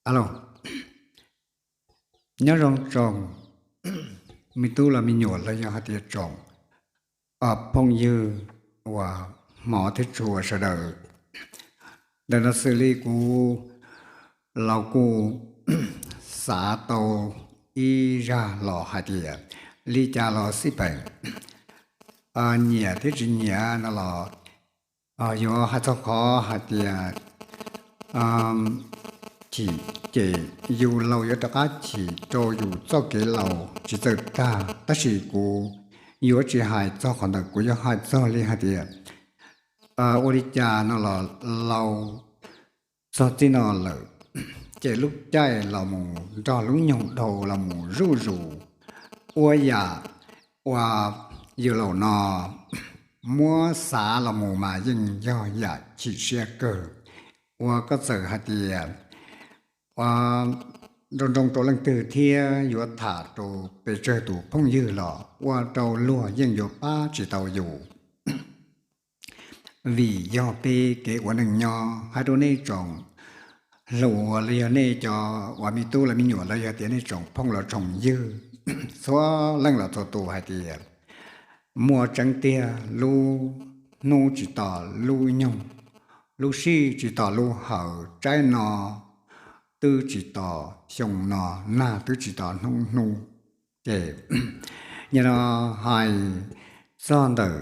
Alo, nyob zoo tsoom me tub los me nyuam los yog hais tias tsoom phooj ywg uas hmov thiab tshua sawv daws. Ntawm no xws li kuv los kuj xav tau ib zaj los hais tias li cas los xij peem, nyiam thiab tsis nyiam no los yuav hais txog qhov hais tias chim ces yus laus yuav rov qab chim rau yus txoj kev laus tsis txawj tag, tab sis kuv yuav tsis hais txog qhov ntawd, kuv yuav hais txog li hais tias ua li cas no los laus txog txij no lawm, ces lub caij los mus nrog lub nyoog dhau los mus zuj zus, ua yam uas yus laus no muab xav los mus mas yeej yog yam chim siab kawg. Uas koj txawm hais tias ua nroo nroo rau leej twg thiab yuav tham rau pes tsawg tus phooj ywg los ua rau luag yeej yuav pab tsis tau yus. Vim yog peb kev ua neej nyob, hais rau nej tsoom hluas los yog nej cov uas me tub los me nyuam los yog tias nej tsoom phooj los tsoom ywg, txhua leej los txhua tus hais tias muaj tseeb tiag, lub hnub tsis tos lub nyoog, lub sij tsis tos lub hawm, tsaib no twb tsis tos xyoo no, nag twb tsis tos hnub hnub. Ces nim no hais txog ntawm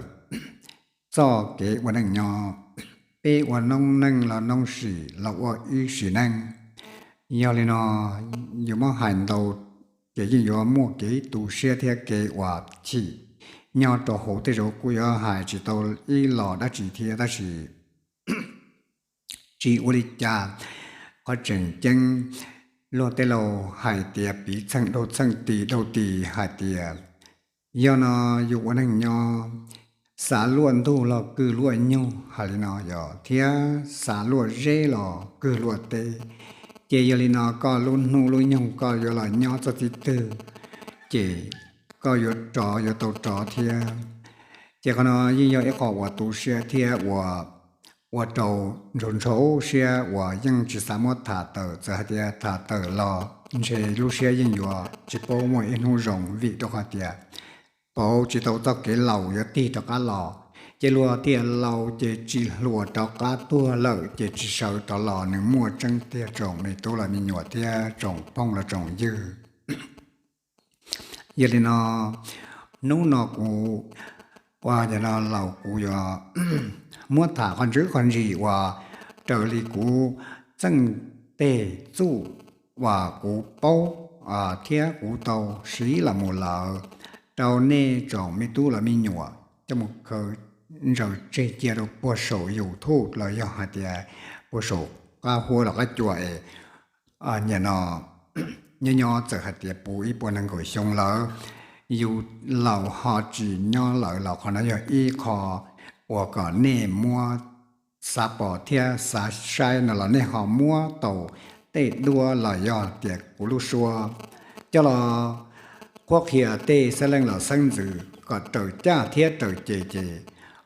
txoj kev ua neej nyob, peb ua noob neej los noob sim los ua ib sim neej. Yog li no yus muab hais ntau ces yeej yuav muaj kev tu siab thiab kev uas chim nyob rau hauv tej zaum kuj yuav hais tsis tau ib los dab tsi thiab, tab sis tsis ua li cas. Qhov tseem ceeb, luag tej laus hais tias piv txheej dhau txheej, tis dhau tis hais tias yog no yus ua neej nyob, xav luaj ntug los kwv luaj nyoog hais li no yog, thiab xav luaj zeb los kwv luaj teb. Ces yog li no koj lub hnub lub nyoog koj yuav los nyob txog txij twg, ces koj yuav rov yuav tau rov thiab. Ces qhov no yeej yog ib qho uas tu siab thiab ua rau ntshaus ntshaus siab uas yeej tsis xav muab tham tawm. Txawm hais tias tham tawm los ntshe lub siab yeej yuav tsis paub muaj ib hnub zoo, vim rau qhov tias pauv tsis tau txoj kev laus yuav tig rov qab los. Ces luag tias laus ces tsis hluas, rov qab tuag lawm ces tsis sawv rov los, nws muaj tseeb tiag tsoom me tub los me nyuam thiab tsoom phooj los tsoom ywg. Yog li no, hnub no kuv ua yog no laus kuv yuav muab tham qhov ntsis qhov ntsis uas raws li kuv txeej teg txuj uas kuv paub thiab kuv tau siv los mus lawm rau nej tsoom me tub los me nyuam coj mus khaws ntsaws tseg cia rau puag saum YouTube los yog hais tias puag saum qab huab los qab cua es nim no nyob nyob txawm hais tias puv ib puas nees nkaum xyoo lawm, yus laus ho tsis nyob lawm los qhov no yog ib qho uas kom nej muab xav pom thiab xav saib no los nej ho muab tau tej duab los yog tias kuv lub suab coj los qhuab qhia tej xeeb leej los xeeb ntxwv kom raws caj thiab raws ces, ces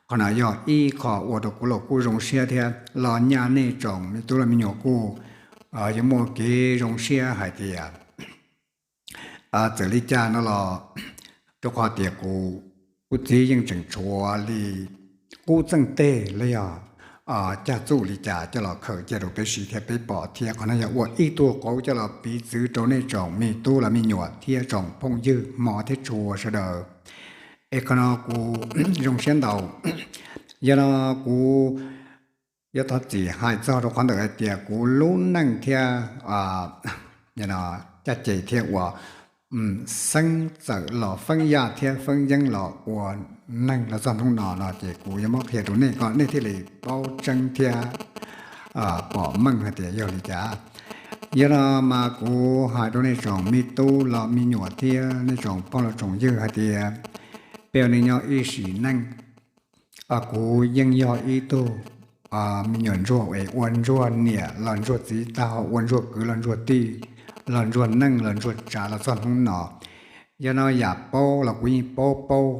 qhov no yog ib qho ua rau kuv los kuj zoo siab thiab los nyaj nej tsoom me tub los me nyuam kuj yuav muaj kev zoo siab hais tias txawm li cas no los, rau qhov tias kuv, kuv txiv yeej tseem tshuav li qub txeej teg los yog caj txuj li cas coj los khaws cia rau peb siv thiab peb pom thiab. Qhov no yog ua ib tug qauv coj los piv txwv rau nej tsoom me tub los me nyuam thiab tsoom phooj ywg hmov thiab tshua sawv daws. Es qhov no kuv zoo siab ntau. Yog no kuv yuav thov txim hais txog rau qhov ntawm hais tias kuv lub neej thiab caj ces thiab uas xeeb txawm los feeb yaj thiab feeb yeeb los ua neeg los txog hnub no no ces kuv yuav muab qhia rau nej kom nej thiaj li paub tseeb thiab pom meej hais tias yog li cas. Yog no mas kuv hais rau nej tsoom me tub los me nyuam thiab nej tsoom phooj los tsoom ywg hais tias peb ua neej nyob ib sim neej, kuv yeej yog ib tug me nyuam ntsuag es ua ntsuag niam los ntsuag txiv tag, ua ntsuag kwv los ntsuag tij, los ntsuag neej los ntsuag tsav los txog hnub no. Yog no yam paub los kuv yeej paub paub,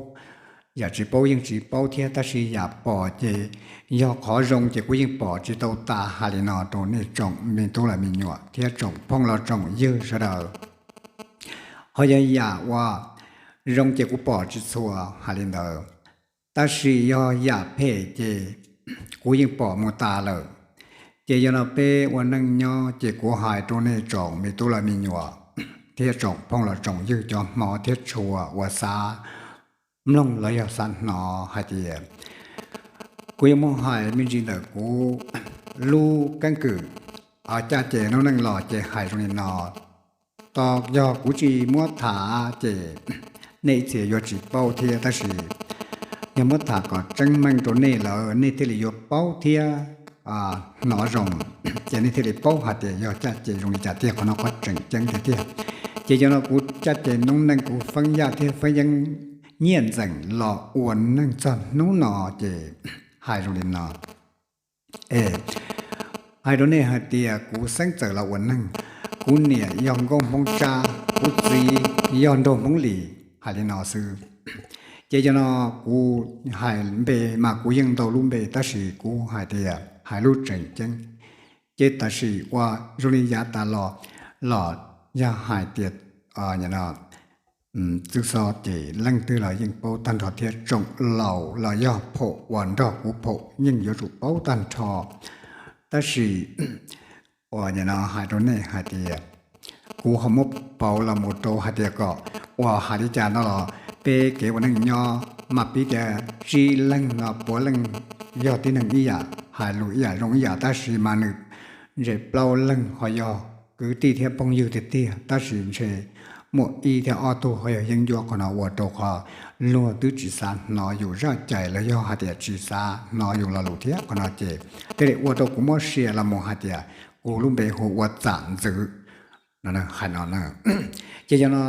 Yam tsis paub yeej tsis paub thiab, tab sis yam pom ces yog qhov zoo ces kuv yeej pom tsis tau tas. Hais li no rau nej tsoom me tub los me nyuam thiab tsoom phooj los tsoom ywg sawv daws. Ho yog yam uas zoo ces kuv pom tsis txhua, hais li ntawd. Tab sis yog yam phem ces kuv yeej pom mus tas lawm. Ces yog no peb ua neej nyob ces kuv hais rau nej tsoom me tub los me nyuam thiab tsoom phooj los tsoom ywg cov hmov thiab tshua uas xav mloog los yog xav hnov hais tias, kuv yuav muab hais me ntsis ntawm kuv lub keeb kwm caj ces noob neej los ces hais zoo li no. Tos yog kuv tsis muab tham ces nej ib txhia yuav tsis paub thiab, tab sis yog muab tham kom tseeb meej rau nej lawm nej thiaj li yuav paub thiab hnov zoo, ces nej thiaj li paub hais tias yog caj ces zoo li cas tiag. Qhov no qhov tseem ceeb tiag tiag. Ces yog no kuv caj ces noob neej kuv feeb yaj thiab feeb yeeb nyiaj ntxeem los ua neej txog hnub no ces hais zoo li no. Es hais rau nej hais tias kuv xeeb txawm los ua neeg, kuv niam yog nkauj Hmoob Tsab, kuv txiv yog nraug Hmoob Lis, hais li no xwb. Ces yog no kuv hais npe mas kuv yeej ntau lub npe, tab sis kuv hais tias hais lub tseem ceeb. Ces tam sim ua zoo li yav tas los, los yog hais tias txwj xo ces leej twg los yeej paub tag nrho thiab, tsoom laus los yog phaum uas nrog kuv phaum yeej yuav tsum paub tag nrho. Tab sis uas nim no hais rau nej hais tias, kuv ho muab pauv los mus rau hais tias kom uas hais li cas no los peb kev ua neej nyob mas piv tias tsib leeg no puav leej yog tib neeg ib yam, hais lus ib yam zoo ib yam, tab sis mas nws ntshe plaub leeg ho yog kwv tij thiab phooj ywg tiag tiag, tab sis ntshe muaj ib thiab ob tug ho yog yeeb ncuab. Qhov no ua rau qhov luag twb tsis xav hnov yus zaj cai los yog hais tias tsis xav hnov yus lo lus thiab. Qhov no ces thiaj li ua rau kuv muab sia los mus hais tias kuv lub npe hu ua Txam Ntxwv no hais no. Ces yog no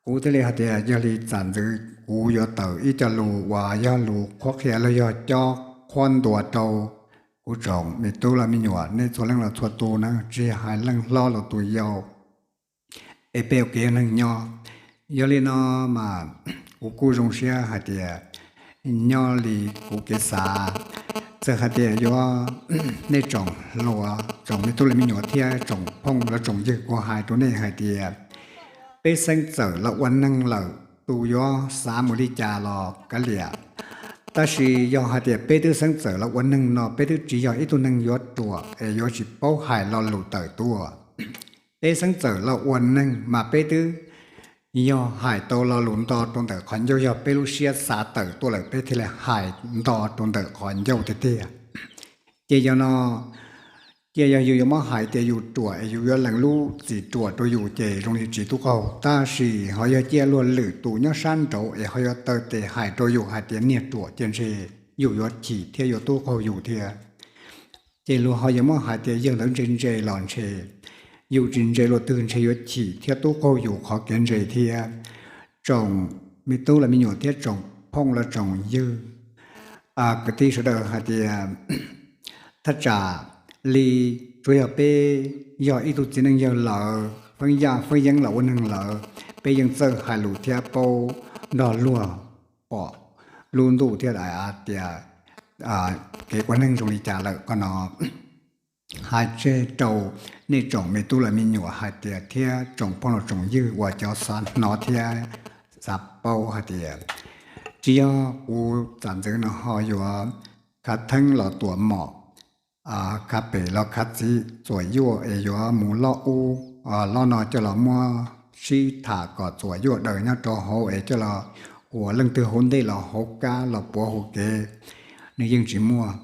kuv thiaj li hais tias yog li Txam Ntxwv kuv yuav tawm ib co lus uas yog lus qhuab qhia los yog cob qhuab ntuas rau kuv tsoom me tub los me nyuam nej txhua leej los txhua tus na, tsis hais leej hlob los tus yau, es peb ua kev neeg nyob. Yog li no mas kuv kuj zoo siab hais tias nyob li kuv kev xav, txawm hais tias yuav nej tsoom hluas tsoom me tub los me nyuam thiab tsoom phooj los tsoom ywg, kuv hais rau nej hais tias peb xeeb txawm los ua neeg lawm, tus yuav xav mus li cas los kav liam. Tab sis yog hais tias peb twb xeeb txawm los ua neeg no, peb twb tsis yog ib tug neeg yuav ruam es yuav tsis paub hais lo lus tawm tuaj. Peb xeeb txawm los ua neeg mas peb twb yog hais tau lo lus nto rau ntawm qhov ncauj, yog peb lub siab xav tawm tuaj lawm peb thiaj li hais nto rau ntawm qhov ncauj tiag tiag. Ces yog no, cia yog yus yuav muab hais tias yus ruam es yus yuav lees lub txim ruam rau yus ces zoo li tsis tub qaug, tab sis ho yog cia luag lwm tus nyob sab nraud es ho yuav taw tes hais rau yus hais tias niag ruam ces ntshe yus yuav chim thiab yuav tub qaug yus thiab. Ces luag ho yuav muab hais tias yawg ntawd ntse ntse los ntshe yus tsis ntse luag twg ntshe yuav chim thiab tub qaug yus qhov kev ntse thiab. Tsoom me tub los me nyuam thiab tsoom phooj los tsoom ywg, kwv tij sawv daws hais tias thaj tsam li tsuas yog peb yog ib tug txiv neej yawg lawm, feeb yaj feeb yeeb los ua neeg lawm, peb yeej txawj hais lus thiab paub nrog luag pom lub ntuj thiab tias kev ua neeg zoo li cas lawm. Qhov no hais tseg rau nej tsoom me tub los me nyuam hais tias thiab tsoom phooj los tsoom ywg uas cov xav hnov thiab xav paub hais tias tsis yog kuv Txam Ntxwv no ho yuav khav theeb los tuam mom, khav pem los khav txiv txuam yuaj es yuav mus loj ub loj no coj los muab sib tham kom txuam yuaj daws nyob rau hauv es coj los ua leej twg hauv ntej los hauv kab los puav hauv kev, nws yeej tsis muaj.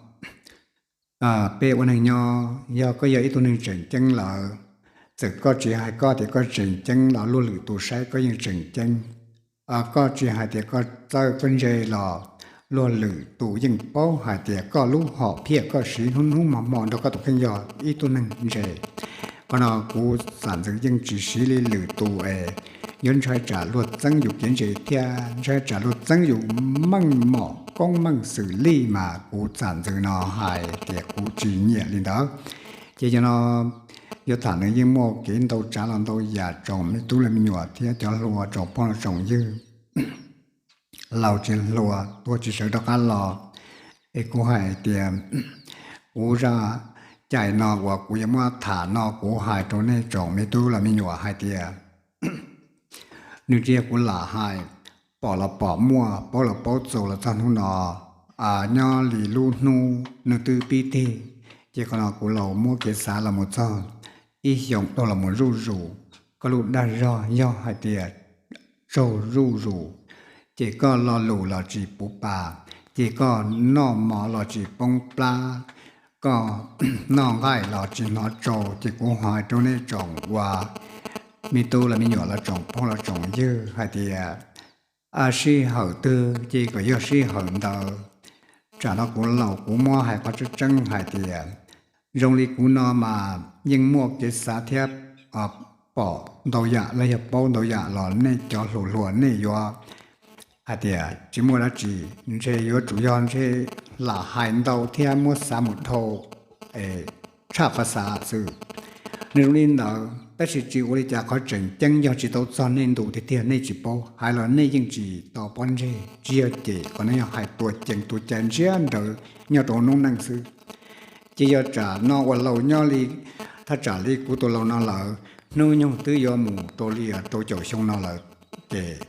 Peb ua neeg nyob yog koj yog ib tug neeg tseem ceeb lawm, txawm koj tsis hais koj tias koj tseem ceeb los luag lwm tus saib koj yeej tseem ceeb. Koj tsis hais tias koj txawj koj ntse los luag lwm tus yeej paub hais tias koj lub hom phiaj koj siv hnub hnub hmo hmo nrog koj tus kheej yog ib tug neeg ntse. Qhov no kuv Txam Ntxwv yeej tsis siv li lwm tus es yuav ntshai tsam luag txeeb yus kev ntse thiab ntshai tsam luag txeeb yus meej mom koob meej xws li mas kuv Txam Ntxwv no hais tias kuv tsis nyiam li ntawd. Ces yog no yuav tham nws yeej muaj kev ntau tsav los ntau yam tsoom me tub los me nyuam thiab cov hluas tsoom phooj los tsoom ywg. laus tsis hluas tuag tsis sawv rov qab los. Es kuv hais tias kuv zaj cai no uas kuv yuav muab tham no kuv hais rau nej tsoom me tub los me nyuam hais tias nws tsis yog kuv lam hais, pom los pom muaj, paub los paub txaus los txog hnub no. Nyob li lub hnub nws twb pib tig, ces qhov no kuv los muab kev xav los mus txog ib xyoos dhau los mus zuj zus. Koj lub dag zog yog hais tias tsaug zuj zus, ces koj lo lus los tsis puv pas, ces koj noj mov los tsis poob plab, koj noj nqaij los tsis hnov tsau. Ces kuv hais rau nej tsoom uas me tub los me nyuam los tsoom phooj los tsoom ywg hais tias sij hawm twg ces kom yog sij hawm ntawd. Tsam no kuv laus kuv muab hais qhov tseeb tseeb hais tias zoo li kuv no mas yeej muaj kev xav thiab pom ntau yam los yog paub ntau yam los nej cov hluas hluas nej yuav hais tias tsis muaj dab tsi, ntshe yuav tsum yog ntshe lam hais ntau thiab muab xav mus dhau tshaj qhov xav xwb. Nws zoo li ntawd tab sis tsis ua li cas, qhov tseem ceeb yog tsis tau txog nej ntu tiag tiag nej tsis paub, hais los nej yeej tsis tau pob ntseg. Tsis yog ces qhov no yog hais tua ceev tua cai ntsiab nrawd nyob rau noob neej xwb. Ces yog tsam no uas laus nyob li, thaj tsam li kuv tus laus no lawm, hnub nyoog twb yuav mus rau li rau caum xyoo no lawm, ces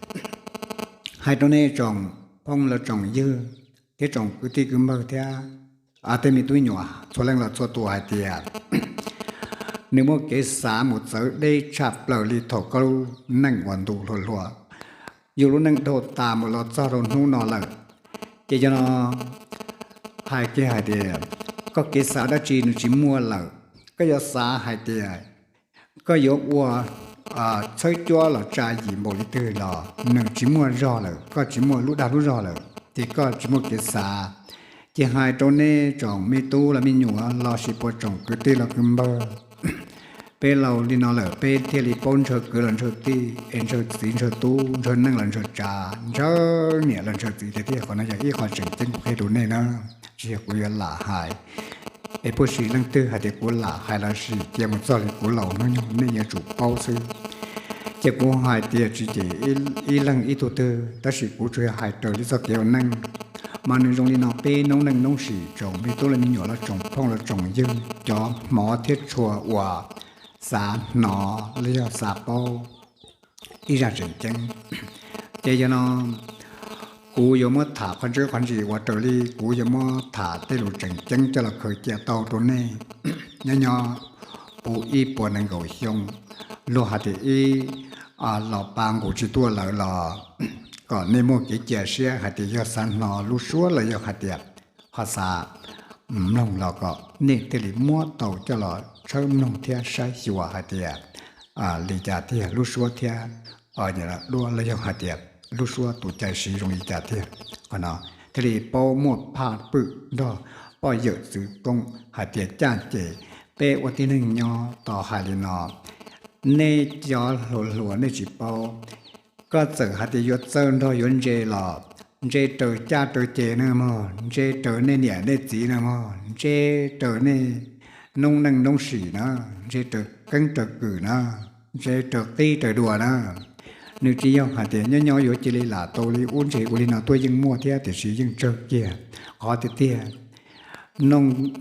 hais rau nej tsoom phooj los tsoom ywg thiab tsoom kwv tij kwv npawg thiab tej me tub me nyuam txhua leej los txhua tus hais tias nws muaj kev xav mus txawv deb tshaj plaws li thaum koj lub neej uas ntu hluas hluas, yus lub neej dhau tas mus los txog rau hnub no lawm. Ces yog no hais kiag hais tias koj kev xav dab tsi nws tsis muaj lawm. Koj yuav xav hais tias koj yuav ua txhawb cuab los tsa yim npaum li twg los nws tsis muaj zog lawm, koj tsis muaj lub dag lub zog lawm ces koj tsis muaj kev xav. Ces hais rau nej tsoom me tub los me nyuam los sis puas tsoom kwv tij los kwv npawg, peb laus li no lawm peb thiaj li paub ntshaw kwv los ntshaw tij, es ntshaw txiv ntshaw tub, ntshaw neej los ntshaw tsav, ntshaw niam los ntshaw txiv tiag tiag. Qhov no yog ib qho tseem ceeb kuv qhia rau nej na, tsis yog kuv yuav lam hais es puag sim leej twg hais tias kuv lam hais los sis cia mus txog li kuv laus hnub nyoog nej yuav tsum paub xwb. Ces kuv hais tias tsis ces ib leeg ib tug twg, tab sis kuv tsuas yog hais raws li txoj kev ua neej. Mas nws zoo li no, peb noob neej noob sim tsoom me tub los me nyuam los tsoom phooj los tsoom ywg, cov hmov thiab tshua uas xav hnov los yog xav paub ib zaj tseem ceeb, ces yog no kuv yuav muab tham qhov ntsis qhov ntsis uas raws li kuv yuav muab tham tej lus tseem ceeb coj los khaws cia tau rau nej. Nyob nyob puv ib puas nees nkaum xyoo, luag hais tias ib los pa nqus tsis tuaj lawm los kom nej muaj kev cia siab hais tias yog xav hnov lub suab los yog hais tias ho xav mloog los kom nej thiaj li muab tau coj los tshawb mloog thiab saib xyuas hais tias li cas tiag lub suab thiab duab los yog hais tias lub suab tus cai siv zoo li cas tiag. Qhov no thiaj li paub muaj phaj pwm nrog poj yawm txwv koob hais tias caj ces peb ua tib neeg nyob tos hais li no, nej cov hluas hluas nej tsis paub, koj txawm hais tias yuav txawj nrog yuav ntse los ntse raws caj raws ces na mog, ntse raws nej niam nej txiv na mog, ntse raws nej noob neej noob sim na, ntse raws keeb raws kwm na, ntse raws qib raws dua na. Nws tsis yog hais tias nyob nyob yuav cia li lam tau li ub ntse ua li no tuaj yeej muaj thiab, tiam sis yeej tsawg kiag. Qhov tiag tiag,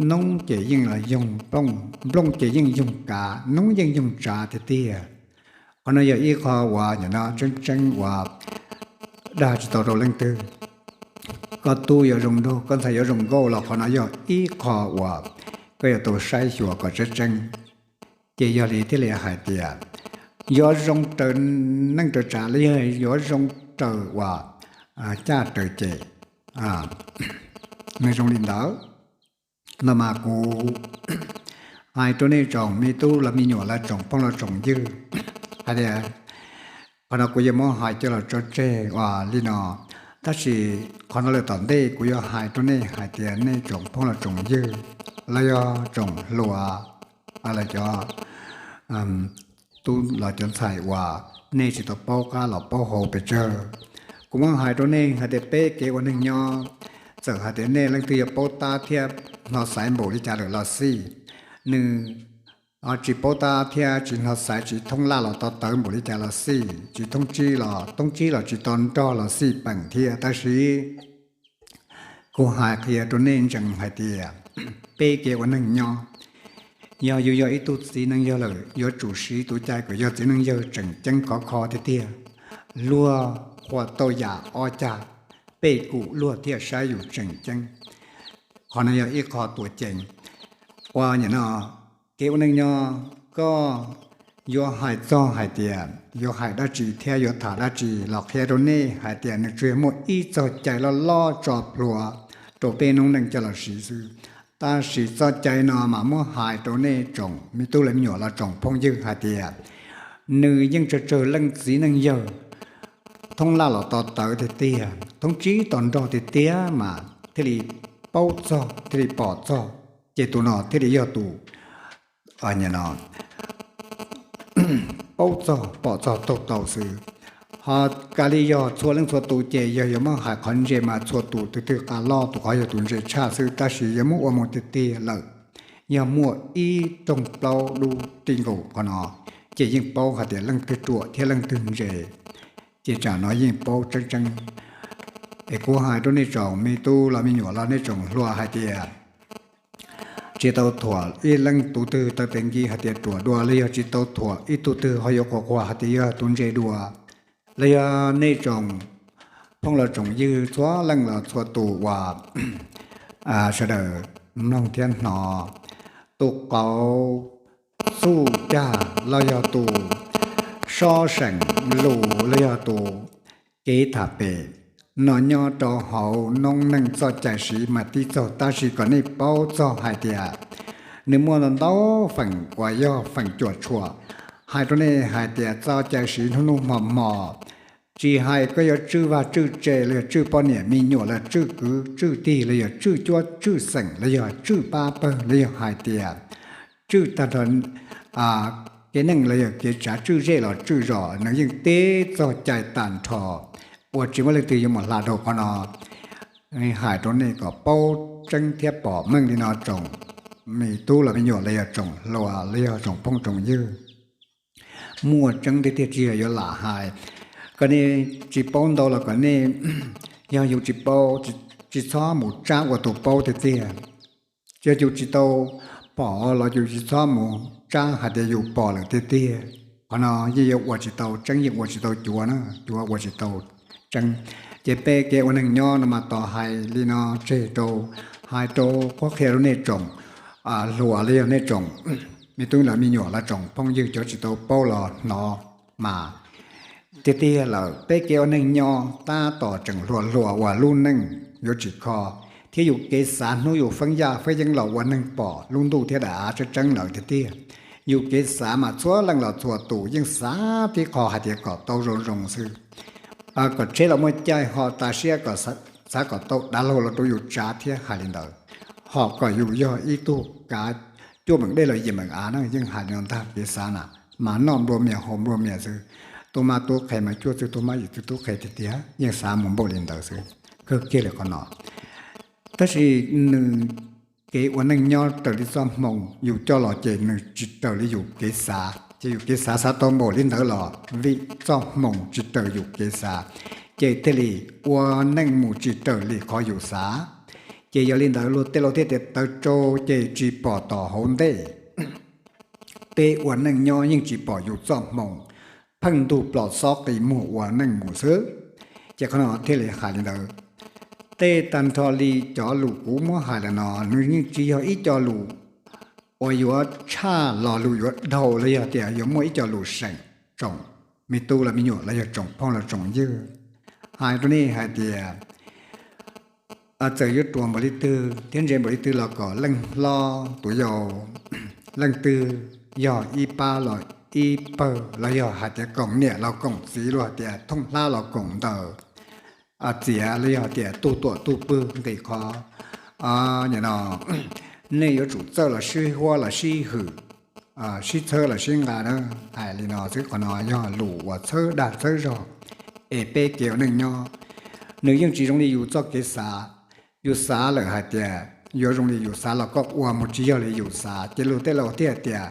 noob ces yeej los yoog nplooj, nplooj ces yeej yoog kav, noob yeej yoog tsav tiag tiag. Qhov no yog ib qho uas nim no tseeb tseeb uas dag tsis tau rau leej twg. Koj tub yuav zoo nraug, koj ntxhais yuav zoo nkauj los qhov no yog ib qho uas koj yuav tau saib xyuas kom tseeb tseeb. Ces yog li thiaj li hais tias yuav zoo raws neej raws tsav los yog yuav zoo raws uas caj raws ces nws zoo li ntawd. No mas kuv hais rau nej tsoom me tub los me nyuam los tsoom phooj los tsoom ywg hais tias qhov no kuv yuav muab hais coj los tso tseg ua li no, tab sis qhov no lawm tom ntej kuv yuav hais rau nej hais tias nej tsoom phooj los tsoom ywg los yog tsoom hluas los cov tub los cov ntxhais uas nej tsis tau paub qab los paub hauv pes tsawg, kuv muab hais rau nej hais tias peb kev ua neeg nyob, txawm hais tias nej leej twg yuav paub tab thiab hnov xaiv npaum li cas lawm los xij, nws tsis paub tab thiab tsis hnov xaiv, tsis thoob laj los to tawv npaum li cas los xij, tsis thoob tsib los, thoob tsib los tsis to nrog los xij peem thiab. Tab sis kuv hais qhia rau nej ntsees hais tias peb kev ua neej nyob, yog yus yog ib tug txiv neej yawg lawm, yuav tsum siv tus cai kom yog txiv neej yawg tseem ceeb khov kho tiag tiag, luag qhuas tau yam ob cag, pej kum luag thiaj saib yus tseem ceeb. Qhov no yog ib qho tuam ceeb. Ua nim no kev ua neej nyob, koj yuav hais txog hais tias yuav hais dab tsi thiab yuav tham dab tsi los qhia rau nej hais tias nws tsuas yog muaj ib txog cai loj loj tso plhuav rau peb noob neej coj los siv xwb. Tab sis txoj cai no mas muab hais rau nej tsoom me tub los me nyuam los tsoom phooj ywg hais tias nws yeej tsawg tsawg leej txiv neej yawg thoob laj los to tawv tiag tiag, thoob tsib to nrog tiag tiag mas thiaj li paub txog, thiaj li pom txog, ces tus no thiaj li yog tus paub txog pom txog taug tau xwb. Ho kav li yog txhua leej txhua tus ces yog yuav muab hais qhov ntse mas txhua tus, tus twg qab loj tus qhov yog tus ntse tshaj xwb. Tab sis yog muab ua mus tiag tiag lawm, yog muaj ib rooj plaub dub ti nkaus qhov no, ces yeej paub hais tias leej twg ruam thiab leej twg ntse. Ces tsam no yeej paub tseeb tseeb. Es kuv hais rau nej tsoom me tub los me nyuam los nej tsoom hluas hais tias tsis tau thuam ib leej tus twg taw tes nki hais tias ruam dua, los yog tsis tau thuam ib tug twg ho yuav qhuas qhuas hais tias yog tus ntse dua. Los yog nej tsoom phooj los tsoom ywg txhua leej los txhua tus uas sawv daws mloog thiab hnov, tus qauv txuj cag los yog tus sob seem lus los yog tus kev tham pem no nyob rau hauv noob neej txoj cai siv mas tib txog, tab sis kom nej paub txog hais tias nws muaj ntau feem uas yog feem cuam tshuam. Hais rau nej hais tias txoj cai siv hnub hnub hmo hmo, tsis hais koj yuav tswj vaj tswj tse los yog tswj poj niam me nyuam los tswj kwv tswj tij los yog tswj cuab tswj xeem los yog tswj pab pawg los yog hais tias tswj tag nrho kev neej los yog kev tsav tswj zej los tswj zos, nws yeej tib txog cai tag nrho uas tsis muaj leej twg yuav mus hla dhau qhov no. Hais rau nej kom paub tseeb thiab pom meej li no tsoom me tub los me nyuam los yog tsoom hluas los yog tsoom phooj tsoom ywg. Muaj tseeb tiag tiag tsis yog yuav lam hais. Kom nej tsis paub ntau los kom nej, yog yus tsis paub, tsis txhob mus tsab ua tus paub tiag tiag. Yog yus tsis tau pom los yus tsis txhob mus tsab hais tias yus pom lawm tiag tiag. Qhov no yeej yuav ua tsis tau tseeb, yeej ua tsis tau cuav na, cuav ua tsis tau tseeb. Ces peb kev ua neeg nyob no mas tos hais li no tseg rau, hais rau qhuab qhia rau nej tsoom hluas los yog nej tsoom me tub los me nyuam los tsoom phooj ywg cov tsis tau paub los hnov mas tiag tiag lawm, peb kev ua neeg nyob tab tom tseem hluas hluas uas lub neej yuav tsis kho, thiab yus kev xav hnub yus feeb yaj feeb yeeb los ua neeg pom lub ntuj thiab daim av tseeb tseeb lawm tiag tiag. Yus kev xav mas txhua leej los txhua tus yeej xav tib qho hais tias kom tau zoo zoo xwb, kom tsheb los muaj caij ho tas siab, kom xav kom tau dav laug los rau yus tsav thiab hais li ntawd, ho kom yus yog ib tug kav cuaj meem dej los yim meem av na, yeej hais li no ntag kev xav na, mas noj nplua mias haus nplua mias xwb, tus mas tub qhe mas cuaj txwg tub mas yim txwg tub qhe tiag tiag, yeej xav mus npaum li ntawd xwb, kawg kiag li qhov no. Tab sis nws kev ua neej nyob raws li txoj hmoo yus coj los ces nws tsis raws li yus kev xav, ces yus kev xav xav tau npaum li ntawd los vim txoj hmoo tsis raws yus kev xav, ces thiaj li ua neej mus tsis raws li qhov yus xav. Ces yog li ntawd luag tej laus thiaj tias tawv rau ces tsis pom tom hauv ntej. Peb ua neej nyob yeej tsis pom yus txoj hmoo, pheej ntug plom xob qis muag ua neej mus xwb. Ces qhov no thiaj li hais li ntawd. Tej tag nrho li cov lus kuv muab hais lawm no nws yeej tsis yog ib co lus uas yuav tshaj lo lus yuav dhau los yog tias yuav muaj ib co lus seem tsoom me tub los me nyuam los yog tsoom phooj los tsoom ywg. Hais rau nej hais tias txawm yuav ruam npaum li twg thiab ntse npaum li twg los kom leej hlob tus yau, leej twg yog ib pab los ib pawg los yog hais tias koom niam los koom txiv los hais tias thooj hlab los koom ntawm txiav los yog tias tug tuam tug pwg nqis qhov, nim no nej yuav tsum txawj los sib huab los sib hwm, sib txhawb los sib nqa na. Hais li no xwb, qhov no yog lus uas txhawb dag txhawb zog es peb kev ua neej nyob nws yeej tsis zoo li yus txoj kev xav. Yus xav lawm hais tias yuav zoo li yus xav los koj ua mus tsis yog li yus xav, ces luag tej laus thiaj tias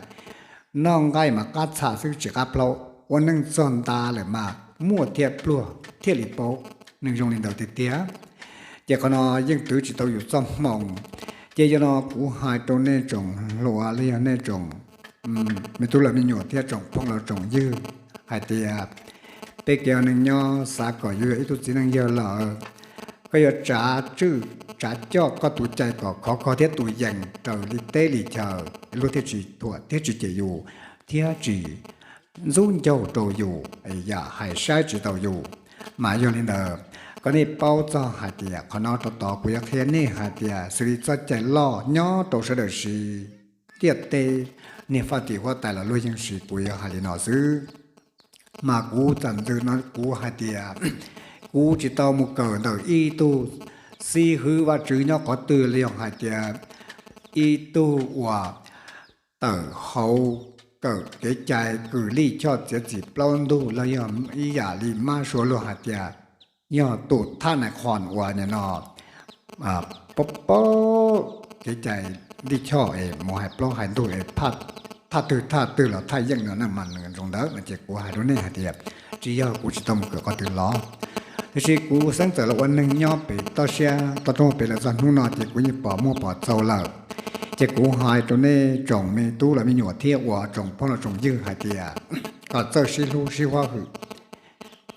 noj nqaij mas qab txham xwb tsis qab plaub, ua neej txog nta lawm mas muaj thiab pluag thiaj li paub. Neeg zoo li ntawd tiag tiag. Ces qhov no yeej twv tsis tau yus txoj hmoo. Ces yog no kuv hais rau nej tsoom hluas los yog nej tsoom me tub los me nyuam thiab tsoom phooj los tsoom ywg hais tias peb kev ua neej nyob xav kom yuav yog ib tug txiv neej yawg lawm, koj yuav tsav tswj tsav coj koj tus cai kom khov kho thiab tus yees raws li teb li chaw, luag thiaj tsis thuam thiab tsis cem yus thiab tsis ntxub ncauj rau yus, yam hais saib tsis taus yus. Mas yog li ntawd, kom nej paub txog hais tias qhov no rau tod kuv yuav qhia nej hais tias xws li txoj cai loj nyob rau sawv daws siv ntiaj teb, niag faj tim huab tais los luag yeej siv, kuv yuav hais li no xwb. Mas kuv txawm ntxwv no kuv hais tias kuv tsis tau mus kawm ntawm ib tug xib hwb Vajtswv nyob qhov twg los yog hais tias ib tug uas tawm hauv kawm kev cai kws lij choj txiav txim plaub ntug los yog ib yam li mab suav luag hais tias yog tus thaj nais qhos uas nim no paub paub kev cai lij choj es mus hais plaub hais ntug es thaj twg thaj twg los thaj yeej no na mas nws zoo ntawd no ces kuv hais rau nej hais tias tsis yog, kuv tsis tau mus kawm qhov twg los. Tiam sis kuv xeeb txawm los ua neeg nyob pem toj siab toj roob pem lawm txog hnub no ces kuv yeej pom muaj pom txaus lawm. Ces kuv hais rau nej tsoom me tub los me nyuam thiab ua tsoom phooj los tsoom ywg hais tias kom txawj sib hlub sib huab hwm,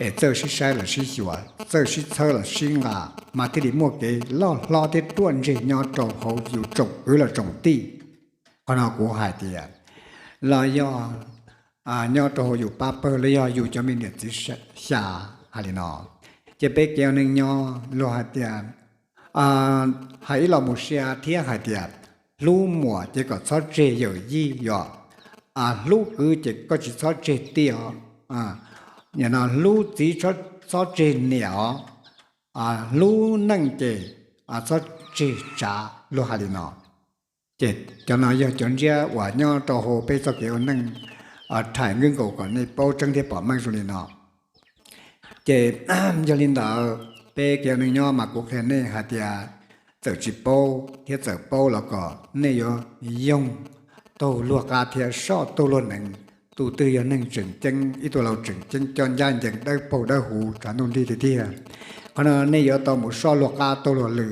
es txawj sib saib los sib xyuas, txawj sib txhawb los sib nqa, mas thiaj li muaj kev loj hlob thiab ruaj ntseg nyob rau hauv yus tsoom kwv los tsoom tij. Qhov no kuv hais tias los yog nyob rau hauv yus pab pawg los yog yus cov me niam txiv xya hais li no. Ces peb kev ua neej nyob luag hais tias hais ib los mus sia thiab hais tias hlub muam ces kom txhob tseg yawm yij yom. Hlub kwv ces koj tsis txhob tseg tij os. Nim no hlub txiv txhob tseg niam os. Hlub neej ces txhob tseg tsav, luag hais li no. Ces cov no yog cov ntsiab uas nyob rau hauv peb txoj kev ua neej, rhais nkaus kom nej paub tseeb thiab pom meej zoo li no. Ces yog li ntawd, peb kev ua neej nyob mas kuv qhia nej hais tias txawm tsis paub thiab txawm paub los kom nej yuav yoog taug luag qab thiab soj taug luag hneev. Tus twg yog neeg tseem ceeb, ib tug laus tseem ceeb coj ncaj ncees dawb paug dawb huv tshav ntuj nrig tiag tiag. Qhov no nej yuav tau mus soj luag qab taug luag lw,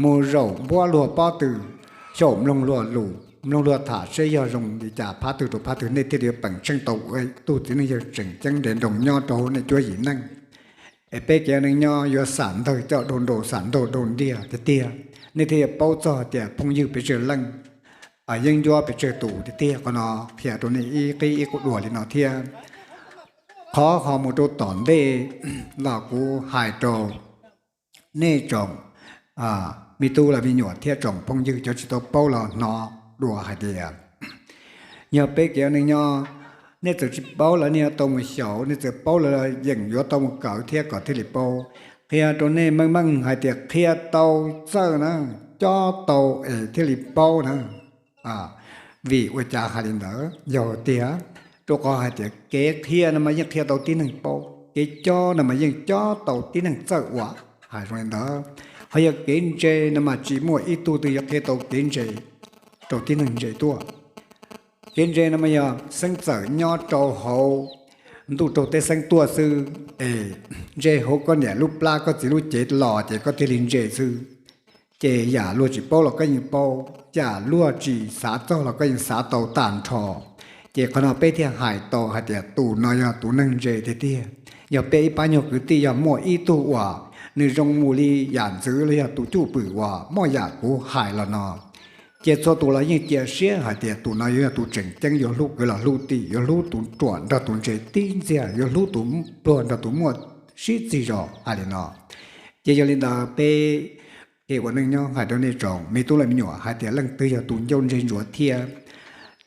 mus zaum npuab luag pob tw, xyaum mloog luag lus, mloog luag tham seb yog zoo li cas phab twg rau phab twg nej thiaj li yuav peem tsheej tau ua ib tug txiv neej yawg tseem ceeb nres nroos nyob rau hauv nej cuab yim neej. Es peb kev ua neej nyob yuav xam ntawg coj dhau nraus xam ntawg dhau ntiag tiag tiag, nej thiaj yuav paub txog tias phooj ywg pes tsawg leej, yeeb ncuab pes tsawg tus tiag tiag. Qhov no qhia rau nej ib qib ib qub dua li no thiab. Qhov ho mus rau tom ntej los kuv hais rau nej tsoom me tub los me nyuam thiab tsoom phooj ywg cov tsis tau paub los hnov dua hais tias yog peb kev ua neej nyob, nej txawm tsis paub los nej yuav tau mus xyaum, nej txawm paub los yeem yuav tau mus kawm thiab kom thiaj li paub. Qhia rau nej meej meej hais tias qhia tau txawj na, cob tau es thiaj li paub na. Vim ua cas hais li ntawd? Yog tias rau qhov hais tias kev qhia no mas yeej qhia tau tib neeg paub, kev cob no mas yeej cob tau tib neeg txawj ua. Hais zoo li ntawd, ho yog kev ntse no mas tsis muaj ib tug twg yuav qhia tau kev ntse rau tib neeg ntse tuaj. Kev ntse no mas yog xeeb txawm nyob rau hauv ntuj raug teb xeeb tuaj xwb, es ntse hauv koj niam lub plab koj txiv lub cev los ces koj thiaj li ntse xwb. Ces yam luag tsis paub los koj yeej paub, yam luag tsis xav txog los koj yeej xav tau tag nrho. Ces qhov no peb thiaj hais tau hais tias tus no yog tus neeg ntse tiag tiag. Yog peb ib pab nyuag kwv tij yog muaj ib tug uas nws zoo mus li yam ntxwv los yog tus cwj pwm uas muaj yam kuv hais los no, ces txhua tus los yeej cia siab hais tias tus no yuav yog tus tseem ceeb, yuav hlub kwv los hlub tij, yuav hlub tus ruam nrog tus ntse tib ntxiag, yuav hlub tus pluag nrog tus muaj sib txig zos hais li no. Ces yog li ntawd peb kev ua neej nyob hais rau nej tsoom me tub los me nyuam hais tias leej twg yog tus ncauj ntseg ntsuav thiab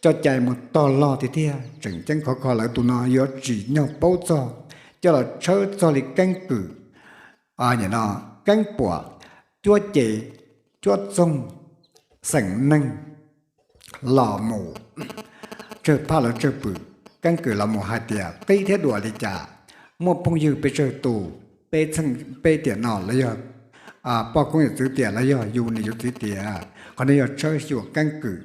coj cai mus tog log tiag tiag, tseem ceeb khov kho lawm tus no yuav tsim nyog paub txog, coj los tshawb txog li keeb kwm, nim no keeb puam, cuab ces, cuab txoog, xeem neeg los mus tsawg phaj los tsawg pwm, keeb kwm los mus hais tias qib thiab duam li cas, muaj phooj ywg pes tsawg tus, peb txheej peb tiam no los yog poj koob yawm txwv tiam los yog yus niam yus txiv tiam, qhov no yog tshawb xyuas keeb kwm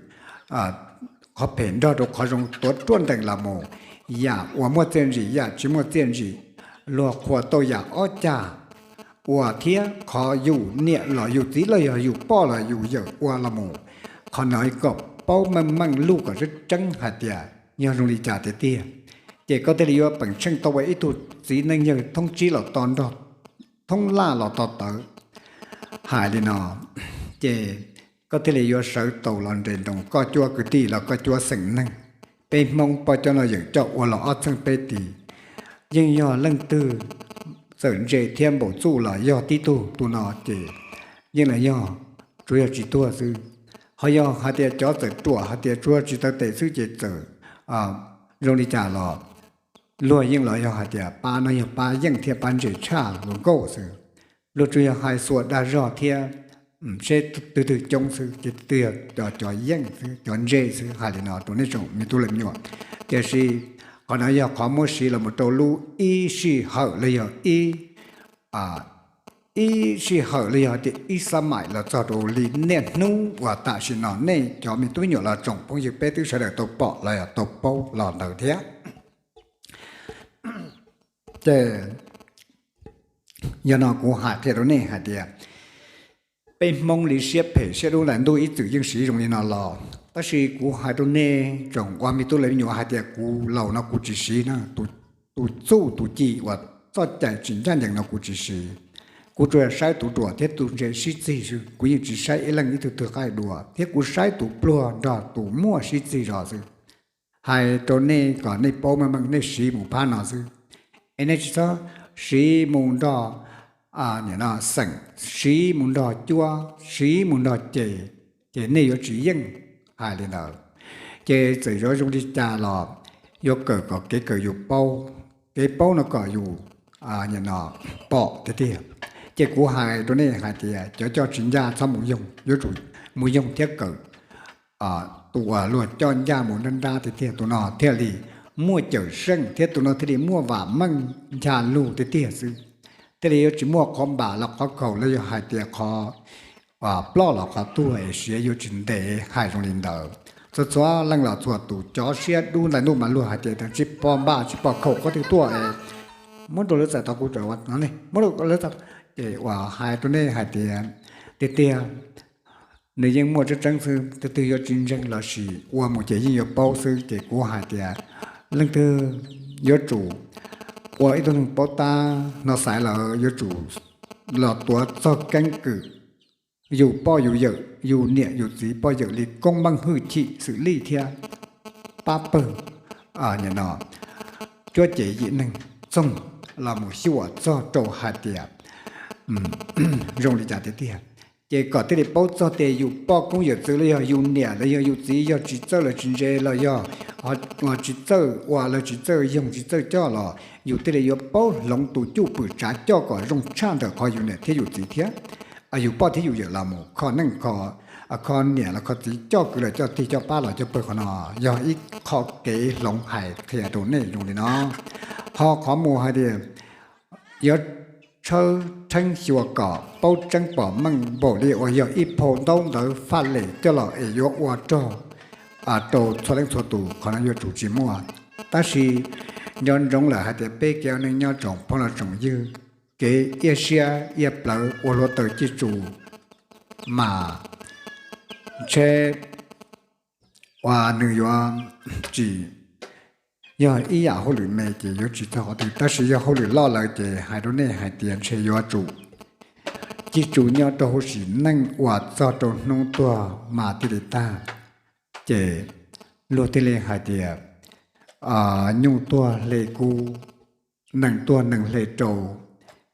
qhov phem nrog rau qhov zoo tuav ruaj ntees los mus, yam uas muaj txiaj ntsig, yam tsis muaj txiaj ntsig, luag qhuas tau yam ob cag, uas thiab qhov yus niam los yus txiv los yog yus poj los yus yawm ua los mus, qhov no kom paub meej meej lug kom tseeb tseeb hais tias yog zoo li cas tiag tiag, ces koj thiaj li yuav peem tsheej tau ua ib tug txiv neej yawg thoob tsib los to nrog thoob laj los to tawv hais li no, ces koj thiaj li yuav sawv tau los nres nroos koj cuab kwv tij los koj cuab xeem neeg. Peb Hmoob poj coj no yawm coj ua los ob txheej peb tis, yeej yog leej twg txawm ntse thiab npaum txuj los yog tib tug tus no ces yeej los yog tsuas yog tsis tuag xwb. Ho yog hais tias cov txawm ruam hais tias tsuas tsis taw tes xwb ces txawm zoo li cas los luag yeej los yog hais tias pab no yog pab yeej thiab pab ntse tshaj luag nkauj xwb. Luag tsuas yog hais xuas dag zog thiab seb twg twg coob xwb ces twg yog cov yeej xwb, cov ntse xwb hais li no rau nej tsoom me tub leej me nyuam. Tiam sis qhov no yog qhov muab siv los mus rau lub ib sij hawm los yog ib ib sij hawm los yog tias ib xab maim los txog rau li niaj hnub uas tam sim no nej cov me tub me nyuam los tsoom phooj ywg peb twb sawv daws tau pom los yog tau paub los ntawd thiab. Ces yog no kuv hais qhia rau nej hais tias peb Hmoob li siab phem siab dub ntais ntuj ib txwm yeej siv zoo li no los, tab sis kuv hais rau nej tsoom ua me tub leej me nyuam hais tias kuv laus no kuv tsis siv na, tus txuj tus ci uas txoj cai tsis ncaj ncees no kuv tsis siv. Kuv tsuas saib tus ruam thiab tus ntse sib txig xwb, kuv yeej tsis saib ib leej ib tug twg qaij dua, thiab kuv saib tus pluag nrog tus muaj sib txig zog xwb. Hais rau nej kom nej paub meej meej nej siv mus phab no xwb, es nej tsis txhob siv mus nrog xeem, siv mus nrog cuab, siv mus nrog ces, ces nej yuav tsis yeej hais li ntawd. Ces txawm yuav zoo li cas los yuav kawm kom kev kawm yus paub, kev paub no kom yus pom tiag tiag. Ces kuv hais rau nej hais tias cov coj tsis ncaj txhob mus yoog, yuav tsum mus yoog thiab kawm tus uas luag coj ncaj mus nrab nrab tiag tiag, tus no thiaj li muaj cawm seej thiab tus no thiaj li muaj vam meej ncha lug tiag tiag xwb. Thiaj li yuav tsis muaj qhov npam los qhov khaum los yog hais tias qhov ploj los qhov tuag es siav yuav tsis ntev, hais zoo li ntawd. Txhua txhua leej los txhua tus cov siab dub ntais ntuj mas luag hais tias tsis pom npam tsis pom khaum qhov twg tuaj es muab rau lawv txais tau kuv tawm ua no ne, muab rau lawv txais, ces uas hais rau nej hais tias tiag tiag nws yeej muaj tseeb tseeb xwb, twg twg yuav tsis ntseeg los sis ua mus ces yeej yuav paub xwb. Ces kuv hais tias leej twg yuav tsum ua ib tug neeg paub tab no xaiv lawm yuav tsum los tuav txog keeb kwm yus poj yus yawm, yus niam yus txiv poj yawm li koob meej hwj chim xwm lij thiab pab pawg no cuab cev yim neeg txoog los mus xyuam txog rau hais tias zoo li cas tiag tiag. Ces kom thiaj li paub txog tias yus poj koob yawm txwv los yog yus niam los yog yus txiv yog tsis txawj los tsis ntse los yog tsis txawj ua los tsis txawj yoog tsis txawj coj los yus thiaj li yuav paub hloov tus cuj pwm tsav coj kom zoo tshaj ntawm qhov yus niam thiab yus txiv thiab yus poj thiab yus yawm los mus kho neej kho, kho niam los kho txiv coj kwv los coj tij coj pab los coj pawg. Qhov no yog ib qho kev hloov hais qhia rau nej zoo li no. Ho qhov mus hais tias yuav tshawb rheeb xyuas kom paub tseeb pom meej npaum li uas yog ib phau ntaub ntawv faj lem coj los es yuav ua rog rau txhua leej txhua tus, qhov no yuav tsum tsis muaj. Tab sis nco ntsoov lawm hais tias peb kev ua neej nyob tsoom phooj los tsoom ywg, kev iab siab iab plawv ua hluav taws cij tsus mas ntshe uas nws yuav tsis yog ib yam hauj lwm me ces yuav tsis txog qhov twg, tab sis yog hauj lwm loj lawm ces hais rau nej hais tias ntshe yuav tsum cij tsus nyob rau hauv sim neej uas txog rau hnub tuag mas thiaj li tag. Ces luag thiaj li hais tias nyuj tuag hle kub, nees tuag nees hle rau.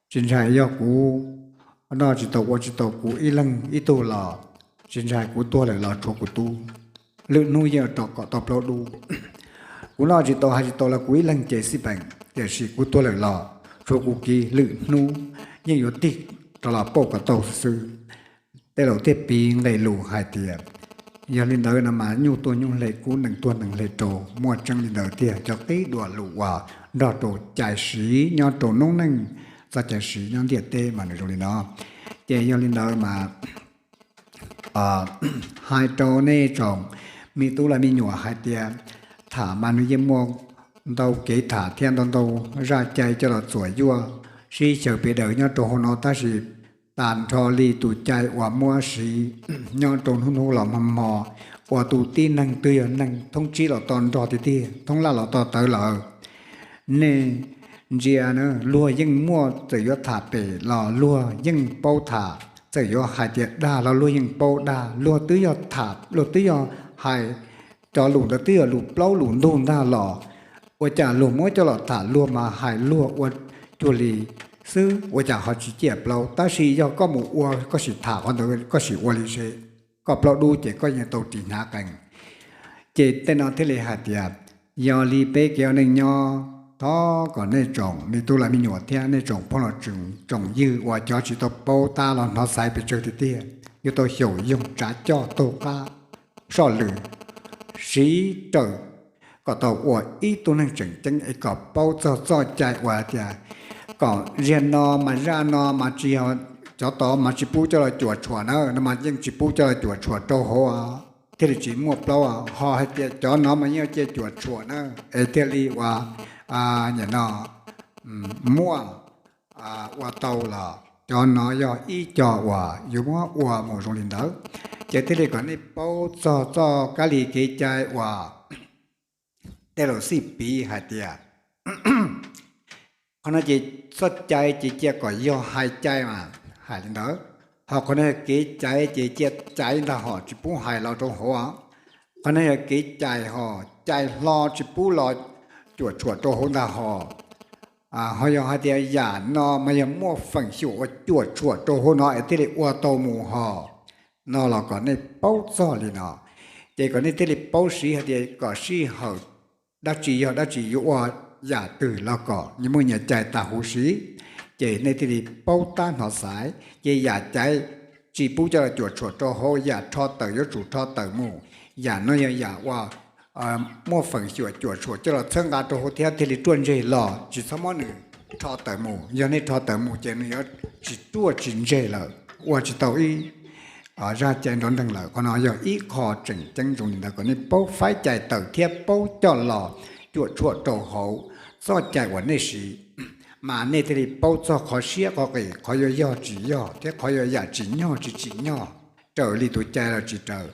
Tsis ntshai yog kuv noj tsis tau ua tsis tau kuv ib leeg ib tug los, tsis ntshai kuv tuag lawm los tshuav kuv tub, lwm hnub yeej rov kom tau plaub dub. Kuv noj tsis tau hais tsis tau los kuv ib leeg ces xij peem, tiam sis kuv tuag lawm los tshuav kuv kiv, lwm hnub yeej yuav tig rov los pauj kom tau xwb. Tej laus thiaj piv nqe lus hais tias yog li ntawd no mas nyuj tuag nyuj hle kub, nees tuag nees hle rau, muaj tseeb li ntawd tiag. Cov qib dua lus uas nrog rau cai siv nyob rau noob neej, txoj cai siv nyob ntiaj teb mas nws zoo li no. Ces yog li ntawd mas hais rau nej tsoom me tub los me nyuam hais tias tham mas nws yeej muaj ntau kev tham thiab ntau ntau zaj cai coj los txuam yuaj sib xyaw pes daws nyob rau hauv no, tab sis tag nrho li tus cai uas muab siv nyob rau hnub hnub los hmo hmo, uas tus tib neeg twg yog neeg thoob tsib los to nrog tiag tiag, thoob laj los to tawv lawm, nej ntsia, luag yeej muaj, txawm yuav tham pem los luag yeej paub tham, txawm yuav hais tias dag los luag yeej paub dag, luag twb yog tham, luag twb yog hais, cov lus ntawd twb yog lus plaub lus ntug ntag los ua cas luag muab coj los tham luag mas hais luag ua cuag li xwb, ua cas ho tsis ciaj plaub? Tab sis yog koj mus ua, koj sim tham qhov ntawd, koj sim ua li se, koj plaub dub ces koj yeej tau ris hnyav qees. Ces tej no thiaj li hais tias, yog li peb kev ua neej nyob, thov kom nej tsoom me tub los me nyuam thiab nej tsoom phooj los tsoom ywg uas cov tsis tau paub tab los hnov xaiv pes tsawg tiag tiag, yuav tau xyaum yoog tsav coj taug qab soj lwm, siv raws kom tau ua ib tug neeg tseem ceeb es kom paub txog txoj cai uas tias kom ziag no mas zaj no mas tsis yog, cov tod mas tsis pub coj los cuam tshuam na, no mas yeej tsis pub coj los cuam tshuam rau hauv, thiaj li tsis muaj plaub. Ho hais tias cov no mas yeej cia cuam tshuam na, es thiaj li ua, nim no muaj ua tau los cov no yog ib co uas yuav muab ua mus zoo li ntawd. Ces thiaj li kom nej paub txog txoj kab li kev cai uas tej laus xij piv hais tias, qhov no ces txoj cai ces cia kom yog hais cai mas hais li ntawd, ho qhov no yog kev cai ces cia cai ntag hos tsis pub hais los rau hauv. Qhov no yog kev cai hos cai hlo tsis pub los cuam tshuam rau hauv ntag hos. Ho yog hais tias yam no mas yog muaj feem xyuam ua cuam tshuam rau hauv no es thiaj li ua tau mus hos, no los kom nej paub txog li no. Ces kom nej thiaj li paub siv hais tias kom sij hawm dab tsi yog dab tsi yuav ua yam twg los kom nyias muaj nyias cai tas huv si, ces nej thiaj li paub tab hnov xaiv. Ces yam caiv tsis pub coj los cuam tshuam rau hauv, yam rho tawm yuav tsum rho tawm mus. Yam no yog yam uas muaj feem xyuam cuam tshuam coj los txhawb nqa rau hauv thiab thiaj li ruaj ntseg los tsis txhob muab nws rho tawm mus. Yog nej rho tawm mus ces nws yuav tsis ruaj tsis ntseg lawm, ua tsis tau ib zaj cai nrov nreeg lawm. Qhov no yog ib qho tseem ceeb zoo li ntawd kom nej paub faib cai tawm thiab paub coj los cuam tshuam rau hauv txoj cai uas nej siv, mas nej thiaj li paub txog qhov siab qhov qis, qhov yuav yog tsis yog thiab qhov yuav yam tsim nyog tsis tsim nyog, raws li tus cai los tsis raws.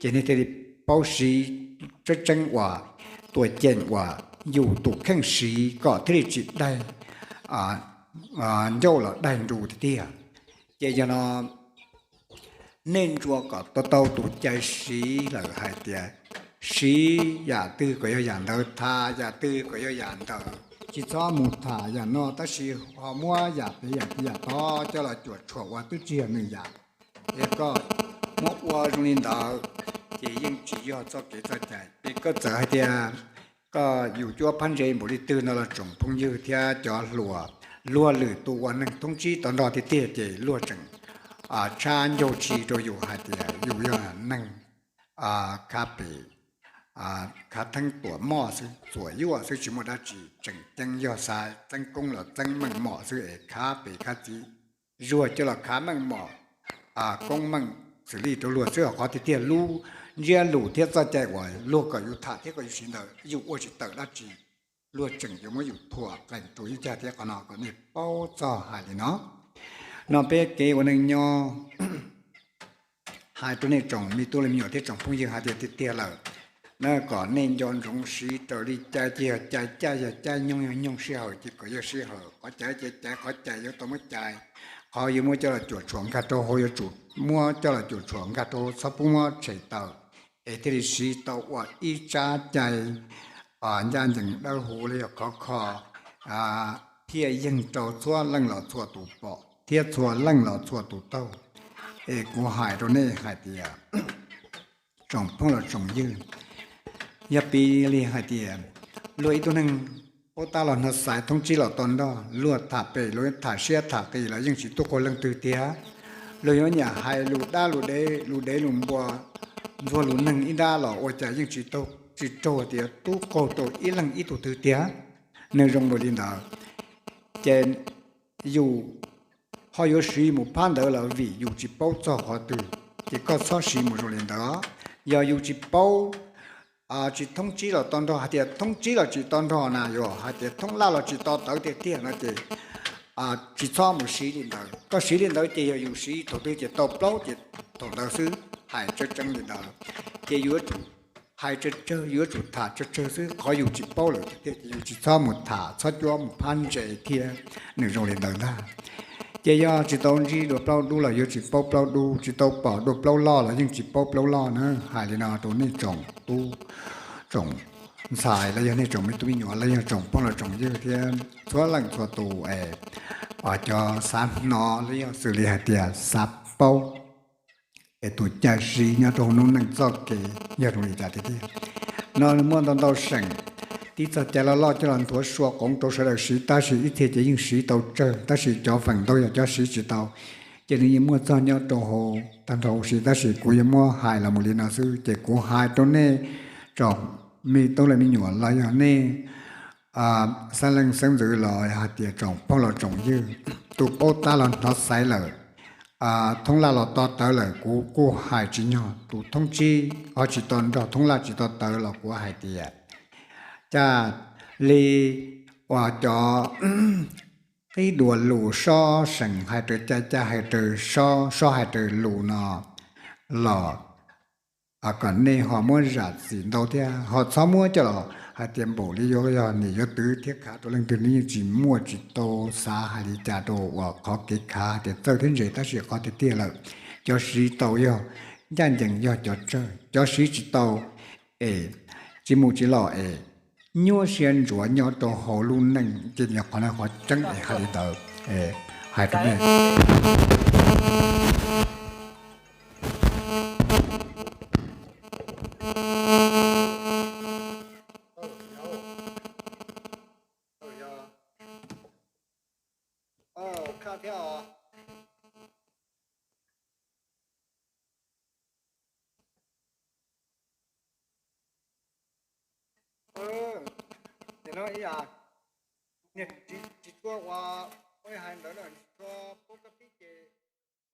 Ces nej thiaj li paub siv tseeb tseeb uas tua ceem uas yus tus kheej siv kom thiaj li tsis daig ncauj los daig nru tiag tiag. Ces yog no nej ntsuas kom tau tau tus cai siv lawm hais tias siv yam twg kom yog yam ntawd, tham yam twg kom yog yam ntawd, tsis txhob mus tham yam no tab sis ho muab yam pem yam tid yam tod coj los cuam tshuam uas twb tsis yog nws yam, es koj muab ua zoo li ntawd, ces yeej tsis yog txoj kev txoj cai. Ces koj txawm hais tias koj yus cuab phab ntse npaum li twg no los tsoom phooj ywg thiab cov hluas, luag lwm tus uas neeg thoob tsib to nrog tiag tiag ces luag tseem tshab ncaug tsi rau yus hais tias yus yog neeg khav pem, khav theeb tuam moj xwb, txuam yuaj xwb tsis muaj dab tsi, tseem ceeb yog xav txeeb koob los txeeb meej mom xwb es khav pem khav txiv, zuag coj los khav meej mom, koob meej xws li rau luag xwb. Qhov tiag tiag lub ntsiab lus thiab txoj cai uas luag kom yus tham thiab kom yus siv ntawd yus ua tsis tawm dab tsi, luag tseem yuav muab yus thuam qees rau ib cag thiab. Qhov no kom nej paub txog hais li no. No peb kev ua neej nyob hais rau nej tsoom me tub me nyuam thiab tsoom phooj ywg hais tias tiag tiag lawm, na kom nej nco ntsoov siv raws li cai, ces yog cai caj yog cai, nyoog yog nyoog, sij hawm ces kom yog sij hawm, qhov caiv ces caiv, qhov cais yuav tau muab cais, qhov yuav muab coj los cuam tshuam nkag rau hauv yuav tsum muab coj los cuam tshuam nkag rau hauv, txhob pub muab tshem tawm, es thiaj li siv tau ua ib tsab cai ncaj ncees dawb huv li yog khov kho thiaj yeej rau txhua leej los txhua tus pom thiab txhua leej los txhua tus taug. Es kuv hais rau nej hais tias, tsoom phooj los tsoom ywg, yog piv li hais tias luag ib tug neeg paub tab los hnov xaiv thoob tsib los to nrog, luag tham pem luag tham siab tham qis los yeej tsis tub qaug leej twg tiag. Luag yuav nyiam hais lus dab lus dev, lus dev lus npua, ntxuag lus neeg ib nrab los ua cas yeej tsis raug tias tub qaug rau ib leeg ib tug twg tiag. Nws zoo npaum li ntawd, ces yus ho yuav siv mus phab ntawd los vim yus tsis paub txog qhov twg, ces koj txhob siv mus zoo li ntawd. Yog yus tsis paub, tsis thoob tsib los to nrog, hais tias thoob tsib los tsis to nrog na, yog hais tias thoob laj los tsis to tawv tiag tiag no ces tsis txhob mus siv li ntawd. Koj siv li ntawd ces yog yus siv thaum twg ces tau plaub ces thaum ntawd xwb, hais tseeb tseeb li ntawd. Ces yuav tsum hais tsawg tsawg, yuav tsum tham tsawg tsawg xwb, qhov yus tsis paub lawm tiag tiag ces yus tsis txhob mus tham, txhob cuab mus phab ntse thiab. Nws zoo li ntawd ntag. Ces yog tsis tau ntsib dua plaub dub los yuav tsis paub plaub dub, tsis tau pom dua plaub loj los yeej tsis paub plaub loj na. Hais li no rau nej tsoom tub tsoom ntxhais los yog nej tsoom me tub me nyuam los yog tsoom phooj los tsoom ywg thiab txhua leej txhua tus es cov xav hnov los yog xws li hais tias xav paub es tus caj siv nyob rau hauv lub neej txoj kev yog zoo li cas tiag tiag. No muaj ntau ntau seem, tib txoj cai loj loj coj los nthuav sua qoov rau sawv daws siv, tab sis ib txhia ces yeej siv tau tsawg, tab sis cov feem ntau yog cov siv tsis tau. Ces nws yeej muaj txog nyob rau hauv tag nrho huv si, tab sis kuv yuav muab hais los mus li no xwb. Ces kuv hais rau nej tsoom me tub los me nyuam los yog nej xeeb leej xeeb ntxwv los hais tias tsoom phooj los tsoom ywg, tus paub tab los hnov xaiv lawm, thoob laj los to tawv lawm kuv kuj hais tsis nyog, tus thoob tsib ho tsis to nrog thoob laj tsis to tawv los kuv hais tias cas li uas cov qib dua lus sob seem hais raws cai, cai hais raws sob, sob hais raws lus no los kom nej ho muab zam txim ntau thiab ho txhob muab coj los hais tias npaum li yuav yog niam yuav twv thiab khav rau leej twg, nws yeej tsis muaj, tsis tau xav hais li cas rau uas qhov kev khav hais tias txawj thiab ntse, tab sis qhov tiag tiag lawm cov siv tau yog ncaj ncees yog cov tsawg, cov siv tsis tau es tsis mus tsis los es nyuaj siab ntsuav nyob rau hauv lub neej. Ces qhov no qhov tseeb es hais li ntawd hais rau nej. Tsis tshua ua, ua hais ntawd na.